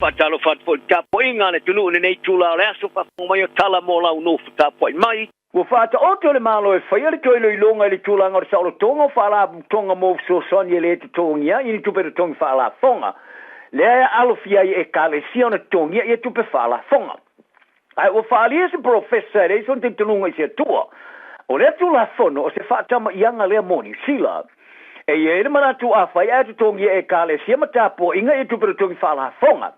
Faatalofa atu foi i le tapuaiga a le atunuu i lenei itula o le aso, faafofoga mai o tala mo lau nofo tapuai mai. Ua faataoto le Malo e faia le toe iloiloga i le tulaga o le saolotoga o faalapotopotoga mo fesoasoani e le totogia ai ni tupe totogi faalafoga, lea e alofia ai e Ekalesia ona totogia ia tupe faalafoga. Ae ua faaalia se polofesa e leai sona talitonuga i se Atua. O lea Tulafono o se faatamaiaga lea mo Niu Sila. E i ai le manatu afai ae totogia e Ekalesia ma tapuaiga ia tupe totogi faalafoga,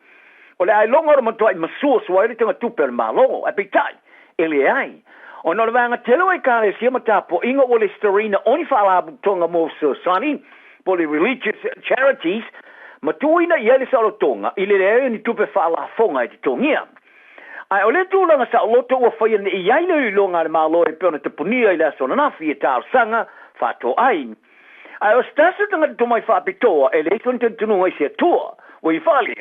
o le ailoga o le matuai masuasua ai le tagatupe a le Malo. Ae peitai, e leai. Ona o le vaega tele o Ekalesia ma tapuaiga ua lesitalaina o ni faalapotopotoga mo fesoasoani, po o le religious charities, ma tuuina i ai le saolotoga i le leai o ni tupe faalafoga e totogia. Ae o lea tulaga saoloto ua faia ne i ai le iloiloga a le Malo e pei ona tapunia i le aso ananafi e talosaga faatoai. Ae o se tasi o tagata tomai faapitoa e leai sona talitonuga i se Atua, ua i faale,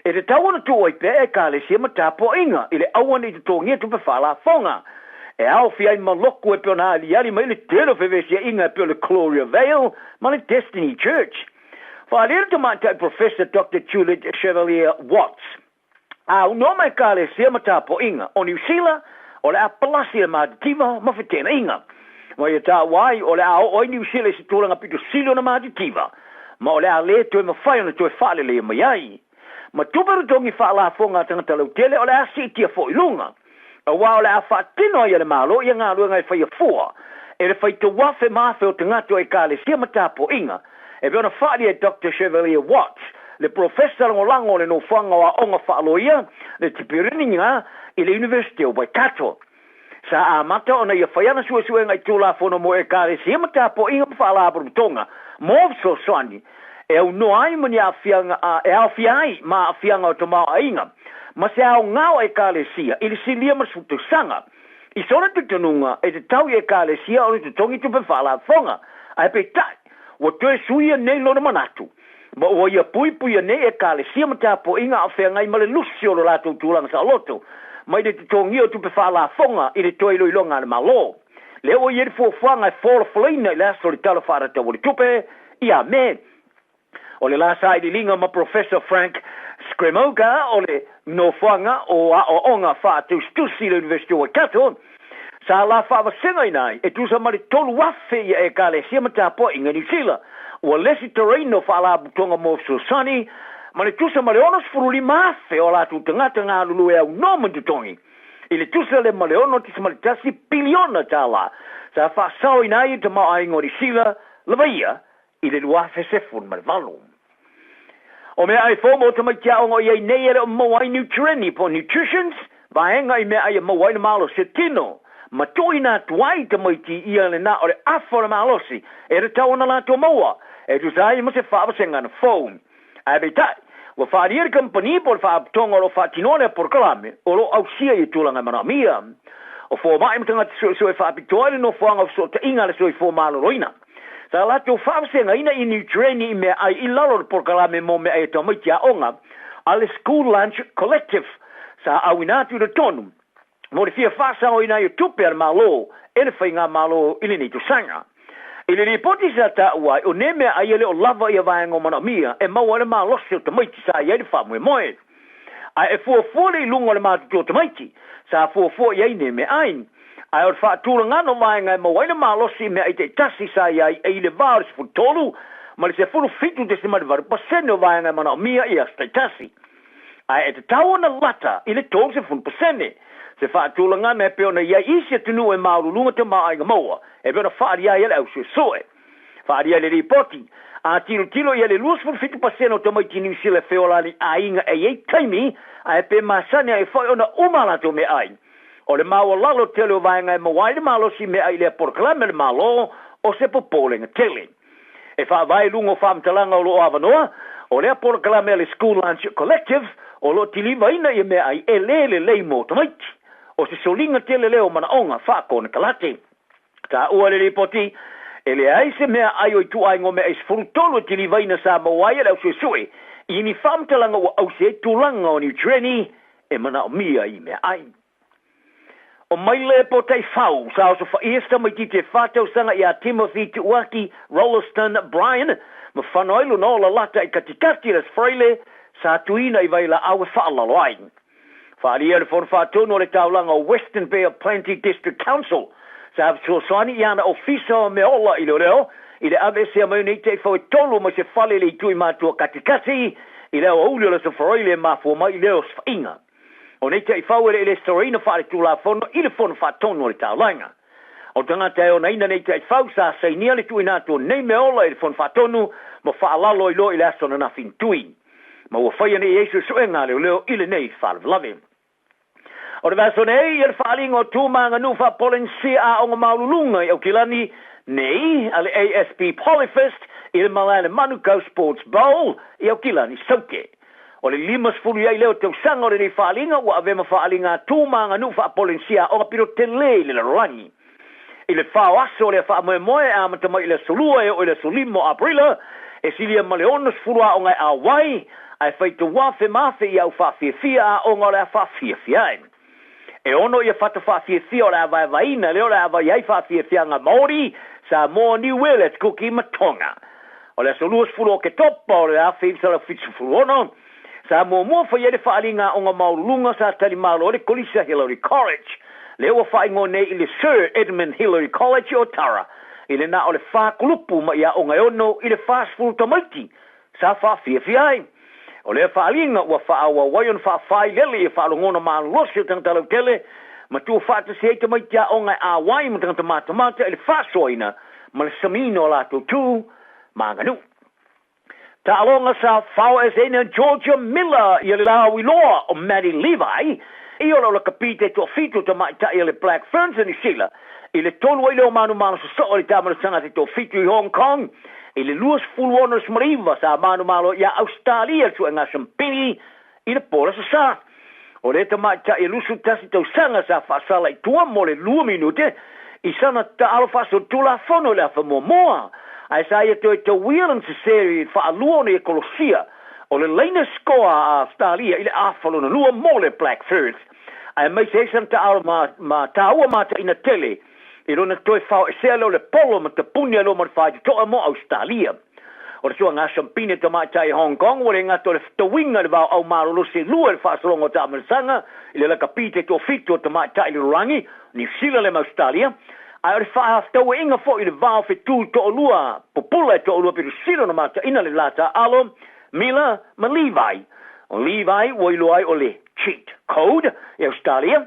e tatau ona tuu ai pea e Ekalesia ma tapuaiga i le aua ne i totogia tupe faalafoga e aofia ai ma loku e pei ona aliali mai le tele o fevesiaiga e pei o le Gloria Vale ma le Destiny Church. Faaalia le tamaitai Professor Doctor Juliet Chevalier Watts. A unoa ma Ekalesia ma tapuaiga o Niu Sila, o le a palasi le matitiva ma feteenaiga. Ma ia taua ai, o le a oo ai Niu Sila i se tulaga pito sili ona matitiva, ma o le a le toe mafai ona toe faaleleia mai ai. Ma tupe totogi faalafoga a tagata lautele o le a siitia foi i luga, aua o le a faatino ai e le Malo ia galuega e faia fua e le faitau afe ma afe o tagata o Ekalesia ma tapuaiga, e pei ona faaalia e Doctor Chevalier Watts, le polofesa lagolago o le Nofoaga o Aoga Faaloia, le Tipiriniga i le Iunivesite o Waikato. Sa amata ona ia fai ana suesuega i Tulafono mo Ekalesia ma Tapuaiga ma Faalapotopotoga mo Fesoasoani e aunoa ai ma ni aafiaga e aofia ai ma aafiaga o tamaoaiga ma se aoga o Ekalesia i le silia ma le sefulu tausaga. I sona talitonuga, e tatau i Ekalesia ona totogi tupe faalafoga, ae peitai, ua toe suia nei lona manatu, ma ua ia puipuia nei Ekalesia ma tapuaiga a o feagai ma le lusi o lo latou tulaga saoloto mai le totogia o tupe faalafoga i le toe iloiloga a le Malo. Lea ua i ai le fuafuaga e folafolaina i le aso o le Tala Faatatau o le Tupe ia Me. O le la sailiiliga ma Professor Frank Scremoga o le Nofoaga o Aoaoga Faatusitusi i le Iunivesite o Waikato, sa la faavasegaina ai e tusa ma le 3,000 ia Ekalesia ma tapuaiga i Niu Sila. Ua lesitalaina o Faalapotopotoga mo Fesoasoani ma le tusa ma le 65,000 o a latou tagata galulue aunoa ma ni totogi i le tusa lea ma le $6.1 piliona tala sa faasaoina ai e tamaoaiga o Niu Sila lava ia i le 2018. O meaai fou mo tamaiti aoga o i ai nei e le o maua ai niutreni po o nutritions, vaega i meaai e maua ai le malosi o tino, ma tuuina atu ai tamaiti ia lena o le afa o le malosi e tatau ona latou maua e tusa ai ma se faavasega fou. Ae peitai, ua faaalia le kamupani po o le faalapotopotoga o lo o faatinoa lea polokalame o lo o ausia ia tulaga e manaomia. O fomai ma tagata suesue faapitoa i le nofoaga o fesootaiga a le soifua maloloina. Sa latou faavasegaina i niutreni i meaai i lalo o le polokalame mo meaai a tamaiti aoga a le School Lunch Collective sa auina atu i totonu mo le fia faasaoina ai o tupe a le Malo e le Faigamalo i lenei tausaga. I le lipoti sa taua ai, o nei meaai e le o lava ia vaega o manaomia e maua ai le malosi o tamaiti sa i ai le faamoemoe. Ae e fuafua le iluga o le matutua o tamaiti, sa fuafua i ai nei meaai. Ae o le faatulagana o vaega e maua ai le malosi i meaai taitasi sa i ai e i le va o le 13 ma le 17.8% o vaega e manaomia i aso taitasi. Ae e tatau ona lata i le 30% se faatulagana e pei ona i ai isi atunuu e maualuluga tamaoaiga maua e pei ona faaalia ai e le ausuesue. Faaalia i le lipoti, a tilotilo i ai le 27% o tamaiti Niu Sila e feola ana i aiga e i ai taimi ae pe masani ai foi ona uma a latou meaai. O le maualalo tele o vaega e maua ai le malosi meaai i lea polokalame a le Malo o se popolega tele. E faavae i luga o faamatalaga o lo o avanoa, o lea polokalame a le School Lunch Collective o lo o tilivaina ia meaai e le lelei mo tamaiti. O se soliga tele lea o manaoga faakonekarate. Taua le lipoti, e leai se meaai o ituaiga o meaai 13 e tilivaina sa maua ai e le ausuesue i ni faamatalaga ua ausi ai tulaga o niutreni e manaomia i meaai. O Maile Potaifau sa osofaia se tamaitiiti e fa tausaga ia Timothy Tuuaki Rolleston Bryan ma fano ai lona ola lata i katikati i le Aso Faraile sa tuuina i vailaau e faalalo ai. Faaalia e le Fono Faatonu o le Taulaga o Western Bay of Plenty District Council sa fesoasoani i ana ofisa o meaola i leoleo i le aveesea mai o nei taifau e tolu mai se fale i le itu i matua katikati i le aoauli o le Aso Faraile e mafua mai i le osofaiga o nei taifau e le i lesitalaina faaletulafono i le Fono Faatonu o le Taulaga. O tagata e onaina nei taifau sa sainia le tuuina atu o nei meaola i le Fono Faatonu ma faalalo ai loa i le aso ananafi na tui. Ma ua faia nei ai suesuega a leoleo i lenei faalavelave. O le vaiaso nei, ia le faaaliga o tu ma aganuu faa-Polenisia aoga maualuluga i Aukilani nei a le ASB Polyfest i le malae le Manukau Sports Bowl i Aukilani Saute. O le 50 i ai lea o tausaga o lenei faaaliga ua avea ma faaaliga a tu ma aganuu faa-Polenisia aoga pito tele i le lalolagi. I le fao aso o lea faamoemoe e amata mai i le aso Lua e oo i le aso Lima o Aperila, e silia ma le 60 aoga e auai, ae faitau afe ma afe i au faafiafia aoga o le a faafiafia ai. E ono ia fata faafiafia o le a vaevaeina lea o le a avai ai faafiafiaga Maori, Samoa, Niu Ueles, Kuki ma Tonga. O le aso 20 o Oketopa o le 1976, Sa muamua fai ai le faaaliga aoga maualuluga sa tali malo ai le Kolisa Hillary College, lea ua faaigoa nei i le Sir Edmund Hillary College o Tara, i le na o le fa kulupu mai aoga e ono i le 40 tamaiti sa faafiafia ai. O lea faaaliga ua faaauau ai ona faafailele ia faalogona malolosi o tagata lautele ma tuufaatasi ai tamaiti aoga e auai ma tagata matamata i le faasoaina ma le samiina o latou tu ma aganuu. Taaloga sa fao-eseina Georgia Miller ia le lauiloa o Maddie Levi i ola ola kapite toafitu tamaitai a le Black Ferns a New Sila i le tolu ai lea o manumalo sosoo i le taamalosaga se toafitu i Hong Kong i le 26.9 sa manumalo ia Ausetalia le suega sampili i le po le Aso Sa. O le tamaitai e 21 tausaga sa faasala i tua mo le lua minute i sana taalo faasolitulafono i le afa muamua, ae sa ia toe tauia lana sese i le faalua ona ia kolosia o le laina sikoa a Ausetalia i le afa lona lua mo le Black Ferns, aemaise ai sana taalo ma taua mataina tele i lona toe faoesea lea o le polo ma tapuni ai loa ma le faitotoa mo Ausetalia. O le suaga Sampine tamaitai Hong Kong ua le gata o le fetauiga i le vaoau malolosi e lua i le faasologa o taamalosaga i le lakapi te toafitu o tamaitai lalolagi, Niu Sila le ma Ausetalia, ae o le faafetauaiga foi i le vao fetu toalua pupula e toalua pito sili ona mataina le la taaalo, Miller ma Levi. O Levi ua iloa ai o le cheat code i Ausetalia.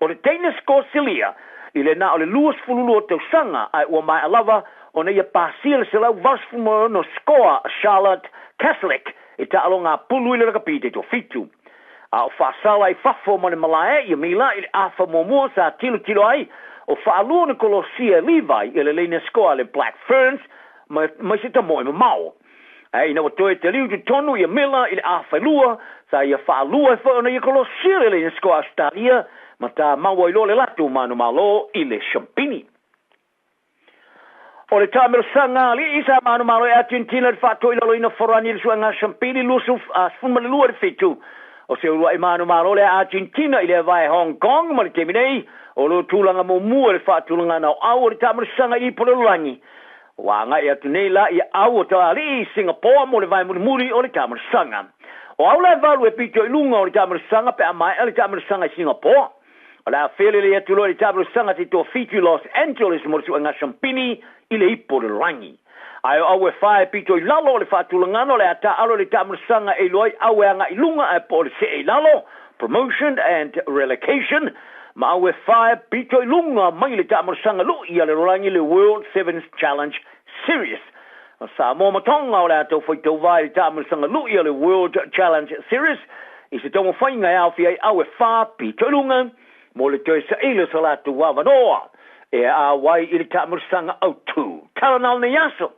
O le teine Sikosilia i le na o le 22 tausaga ae ua maea lava ona ia pasia le 186 sikoa a Charlotte Caslick i taaloga a pulu i le rakapi te toafitu. A o faasala i fafo ma le malae ia Mila i le afa muamua sa tilotilo ai o faalua ona kolosia e Levi i le laina sikoa a le Black Ferns mai se tamoe mamao. Ae ina ua toe taliu totonu ia Miller i le afailua, sa ia faalua ai foi ona ia kolosia le laina sikoa Ausetalia ma tamau ai loa le latou manumalo i le Shampini. O le taamilosaga alii sa manumalo e Argentina i le faatoilaloina forani i le suega Shampini 22 i le 7. O se uluai manumalo lea a Argentina i le vae Hong Kong ma le taimi nei, o lo tulaga muamua i le faatulagaga o au o le taamilosaga i Ipolelolagi. Ua agai atu nei la ia au o Taalii i Singapore mo le vae mulimuli o le taamilosaga. O au la e valu e pito i luga o le taamilosaga pe a maea le taamilosaga i Singapore. O le a felelei atu loa i le taamilosaga se toafitu i Los Angeles mo le suega sampini i le ipo o le lalolagi. Ae o au e fa e pito i lalo o le faatulagana o le a taaalo i le taamilosaga e iloa ai au e agai i luga ae po o le see i lalo, promotion and relocation, ma au e fa e pito i luga mai le taamalosaga lui a le lalolagi le World Sevens Challenge Series. O Samoa ma Tonga o le a taufai tauva i le taamalosaga lui a le World Challenge Series i se taumafaiga e aofia ai au e fa pito i luga mo le toe saili o so latou avanoa e auai i le taamalosaga autu. Tala na o lenei aso,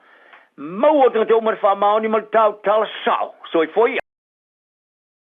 maua tagata uma le faamaoni ma le tautala sao. Soifua ia.